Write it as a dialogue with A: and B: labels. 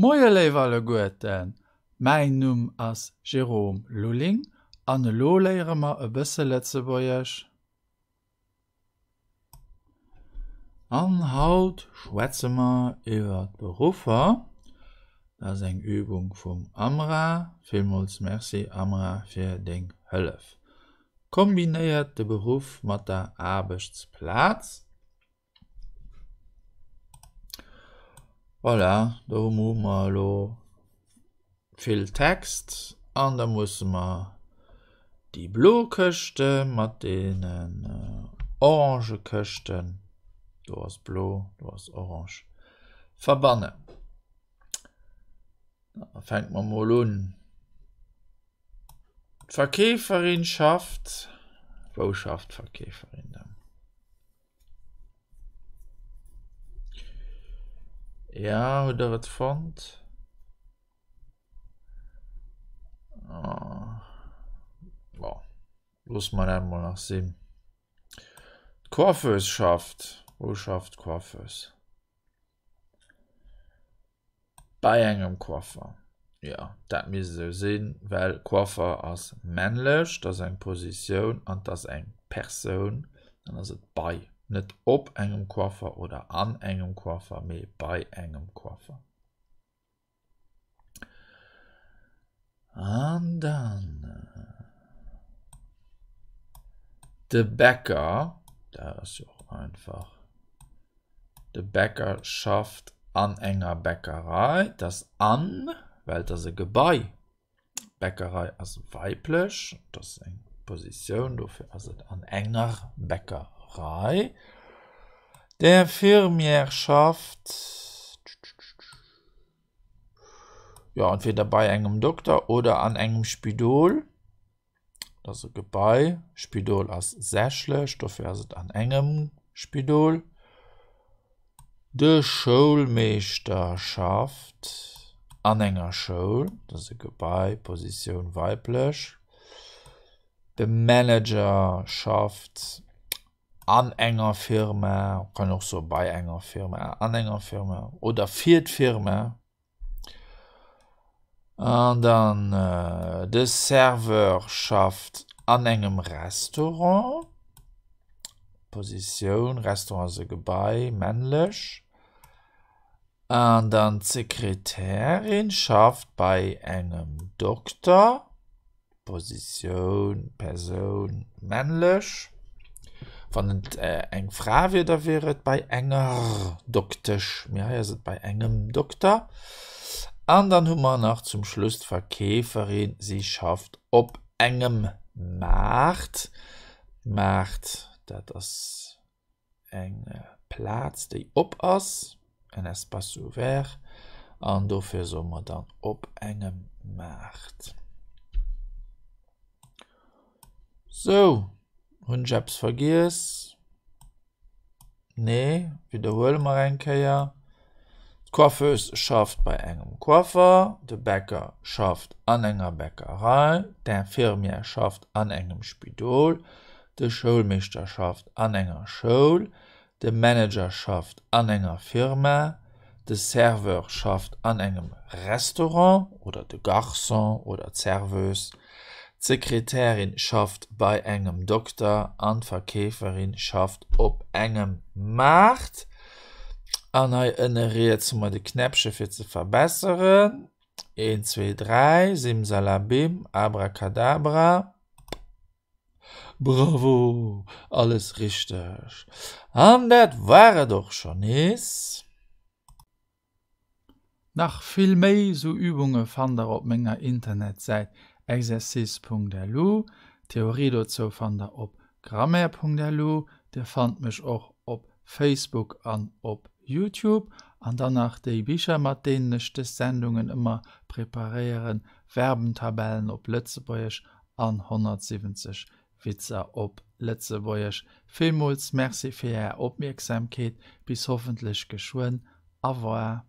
A: Moie léif alleguerten, mäin Numm ass Jérôme Lulling an elo léiere mer e bësse Lëtzebuergesch. An haut schwätze mer iwwer d'Beruffer. Dat ass eng Übung vum Amra. Villmools Merci Amra fir deng Hëllef. Kombinéiert de Beruff mat der Aarbechtsplaz. Voilà, do hu mer elo vill Text an da musse mer déi blo Këschte mat deenen orange Këschten, do ass blo, do ass orange, verbannen. Da fänke mer mol un. D'Verkeeferin schafft, wou schafft d'Verkeeferin dann? Ja, hutt der et fonnt? Ah. Bon, loosse mer dat mol nach sinn. D'Coiffeuse schafft, wou schafft d'Coiffeuse? Bei engem Coiffer. Jo, dat misst esou sinn, well Coiffer ass männlech, dat ass eng Positioun an 't ass eng Persoun, dann ass et bei, net op engem Coiffer oder an engem Coiffer, mee bei engem Coiffer. An dann de Bäcker, dat ass jo och einfach. De Bäcker schafft an enger Bäckerei. Dat ass an, well et ass e Gebai. Bäckerei ass weiblech, dat ass eng Positioun, dofir ass et an enger Bäckerei. D'Infirmière schafft. Jo, entweder bei engem Dokter oder an engem Spidol. Dat ass e Gebai. Spidol ass sächlech, dofir ass et an engem Spidol. De Schoulmeeschter schafft an enger Schoul. Dat ass e Gebai, Positioun weiblech. De Manager schafft an enger Firma, kann och soe bei enger Firma, an enger Firma oder fir d'Firma. An dann de Serveur schafft an engem Restaurant, Positioun, Restaurant ass e Gebai, männlech. An dann d'Sekretärin schafft bei engem Dokter. Positioun, Persoun, männlech. Wann et eng Fra wier, da wier et bei enger Doktesch, mee hei ass et bei engem Dokter. An dann hu mer nach zum Schluss d'Verkeeferin, si schafft op engem Maart. Maart, dat ass eng Plaz, déi op ass, en espace ouvert, an dofir soe mer dann op engem Maart. Sou, hunn ech eppes vergiess? Nee, widderhuele mer eng Kéier. D'Coiffeuse schafft bei engem Coiffer, de Bäcker schafft an enger Bäckerei, d'Infirmière schafft an engem Spidol, de Schoulmeeschter schafft an enger Schoul, de Manager schafft an enger Firma, de Serveur schafft an engem Restaurant oder de Garçon oder d'Serveuse, d'Sekretärin schafft bei engem Dokter an d'Verkeeferin schafft op engem Maart. An hei ënne riets hu mer de Knäppche fir ze verbesseren. Een, zwee, dräi, Simsalabim, Abracadabra. Bravo, alles richteg. An dat war et och scho nees. Nach vill méi sou Übunge fannt der op menger Internetsäit exercice.lu. D'Theorie dozou fannt der op grammaire.lu. Dir fannt mech och op Facebook an op Youtube. An dann nach déi Bicher mat deenen ech des Sendungen ëmmer preparéieren, Verbentabellen op Lëtzebuergesch an 170 Witzer op Lëtzebuergesch. Villmools Merci fir Är Opmierksamkeet. Bis hoffentlech geschwënn. Au revoir.